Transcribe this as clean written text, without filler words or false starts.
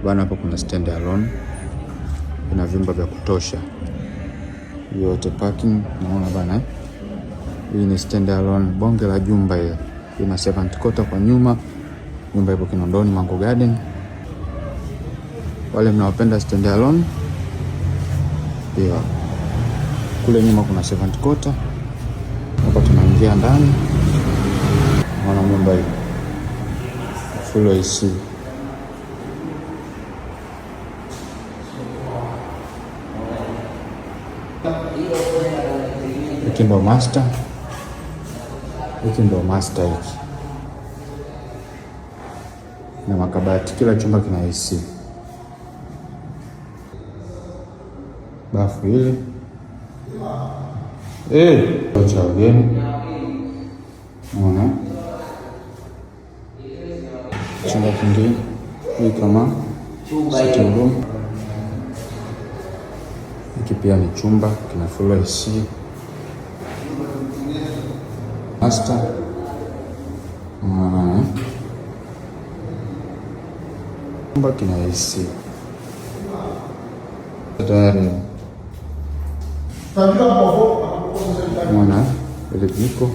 Bana, hapa kuna stand alone, ina vyumba vya kutosha, yote parking. Naona bana, hii ni stand alone, bonge la jumba hili, ina servant quarter kwa nyuma. Nyumba ipo Kinondoni Mango Garden. Wale mnaopenda stand alone pia, kule nyuma kuna servant quarter. Hapa tunaingia ndani, naona nyumba hii full AC. Hiki ndo master, hiki ndo master hiki na makabati, kila chumba kina AC. Bafu hili cha wageni, unaona chumba kingine hii kama sitting room. Hiki pia ni chumba kina full AC. Master chumba kina AC tayari. Mwana ile jiko